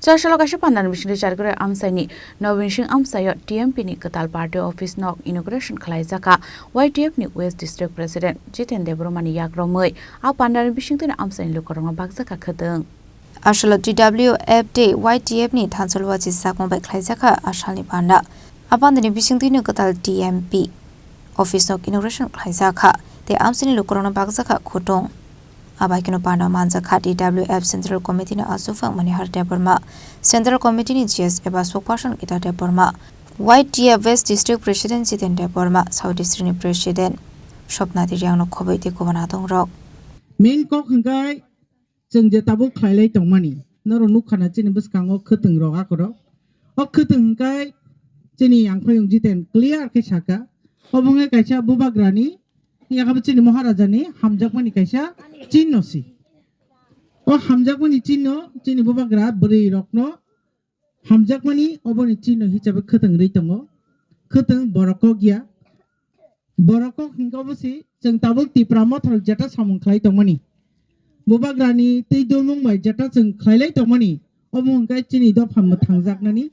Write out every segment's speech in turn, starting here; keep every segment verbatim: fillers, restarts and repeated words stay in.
Tasalo kaisa pandani bisingtwi Charikari amchaini Nobin Singh amchaio T M P ni kwtal party office nok inauguration khlaijakha. Y T F ni West District President Jiten Debbarma ni yakromwi a pandani bisingtwi amchaini lukurokno bakjakha khwtwng. Asalo T W F de Y T F ni thansa luachi sakma bai khlaijakha asalni panda. A pandani bisingtwino kwtal T M P office nok inauguration khlaijakha tei amchaini lukurokno bakjakha khwtwng. Abaikeno panda manjakha T W F Central Committee ni aswkphang Manihar Debbarma, Central Committee ni G S eba spokesperson Gita Debbarma, Y T F West District President Jiten Debbarma, South District ni President Swapna Diriang no khobwi tei kubun adongrok. Main kok hwnkhe chwng je tabuk khlailai tongmani, norok nukha na chini bwskango khwtwng rok akorok. O khwtwng hwnkhe chini angkhoyung Jiten clear khe saka, obo wngkha kaisa bubagrani, yakabo chini Maharajani hamjakmani kaisa chinno si. O hamjakmani chinno chini bubagra bwrwi rokno hamjakmani oboni chinno hisabe khwtwng rwi tongo. Khwtwng borok kok ya. Borok kok hwnkhe obo si chwng tabuk Tipra Motha rok jeta samung khlai tongmani. Bubagrani twi dulmung bai jeta chwng khlailai tongmani. Obo hwnkhe chini dopha mwthangjaknani.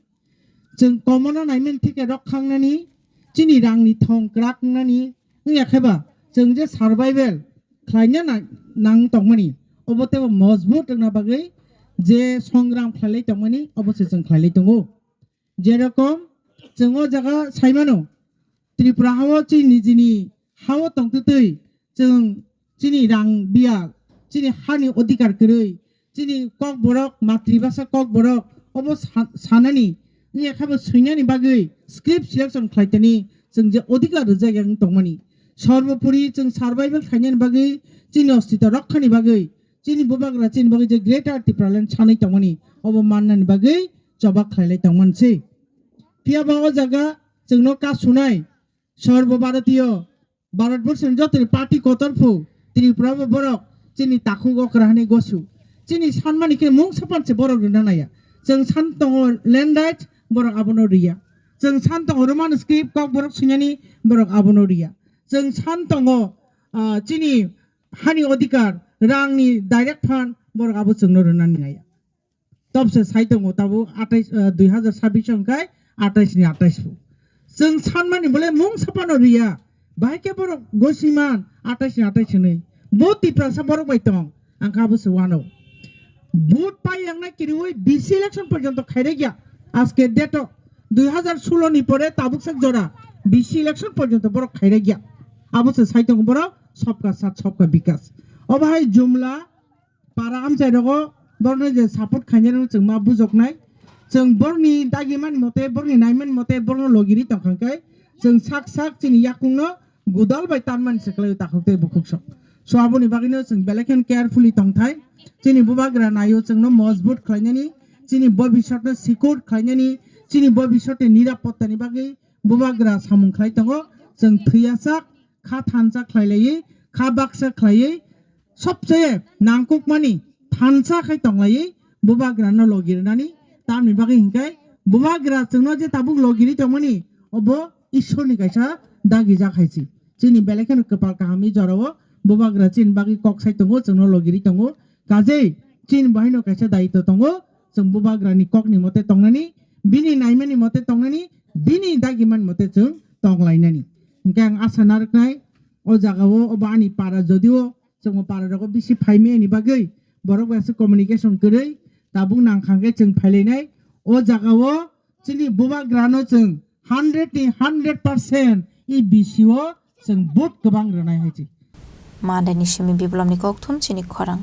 Chwng komono naimani thike rok khangnani, chini rangni thong kwrak wngnani, wngya khe ba chwng je survival khlaina na-, nang tongmani, obo teibo mojbut wngna bagwi je songram khlailai tongmani, obo se chwng khlailai tongo. Jerokom chwng o jaga saimano, Tripura hao chini nijini hao tongtwtwi chwng chini rang biya, chini hani odhikar kwrwi, chini kokborok, matribhasha kokborok, obo sa-, sanani, wngya khe bo swinani bagwi script selection khlaitani chwng je odhikar rwjak yang tongmani. Sorbopori chwng survival khainani bagwi, chini ostito rokhani bagwi, chini bubagra chini bagwi je Greater Tipraland sanwi tongmani, obo mannani bagwi choba khlailai tongmani se. Phiya ba o jaga chwngno kasunai Sorbobharatiyo Bharatborsoni jotoni party kotor phu, Tripura bo borok chini takhuk okra hani gosu. Chini sanmani khe mungsa pan se borok rwna naya. Chwng san tongo land rights, borok abono riya. Chwng san tongo Roman script kokborok swinani, borok abono riya. Chwng san tongo, ah, chini hani odhikar, rangni direct fund, borok abo chwngno rwna naya. Tobse sai tongo tabuk atais, ah, dui hazar sabbish hwnkhe atais ni atais phu. Chwng sanmani bole mungsa phano riya. Bahai khe borok gosiman atais ni atais hwnwi. Bo Tiprasa borok bai tong. Ang kha bo se wano. Vote pai yang na kiriwi B C election porjonto khairek ya. Aske date o dui hazar solo ni pore tabuk sak jora B C election porjonto borok khairek ya. Abo se sai tongo borok sabka saath sabka bikas. Obo hai jumla para amchai rogo borno je support khainai rok chwng ma bujoknai. Chwng borni dagi mani mote, borni nai mani mote, borno logiri tongkha khe chwng sak sak chini yakungno gudal bai tanmani se kwlai takhuk tei bukhuk sok. So aboni bagwino chwng belai kheno carefully tongthai. Chini bubagra naio chwngno mojbut khlainani, chini bobisotno secure khlainani, chini bobisotni nirapottani bagwi bubagra samung khlai tongo. Chwng thwiyasak kha thansa khlai laiwi, kha baksa khlaiwi, sobseye nangkukmani thansa khai tong laiwi bubagrano logi rwnani. Tamni bagwi hinkhe bubagra chwngno je tabuk logiri tongmani, obo Ishorni kaisa dagijak hai se. Chini belai kheno kwpal kahamni jorao bubagra chini bagwi kok sai tongo, chwngno logiri tongo. Kajei chini bahaino kaisa daitw tongo, chwng bubagrani kokni mote tongnani, bini naimani mote tongnani, bini dagimani mote chwng tonglainani. Hinkhe ang asa narwknai, o jagao obo ani para, jodio chwngbo para rogo bisi phaimani bagwi borok bai aswk communication kwrwi, tabuk nangkha khe chwng phailainai. O jagao chini bubagrano chwng hundred ni hundred percent E B C o chwng vote kwbang rwnai hai se. Mandai ni simi biplopni kokthum chini khorang.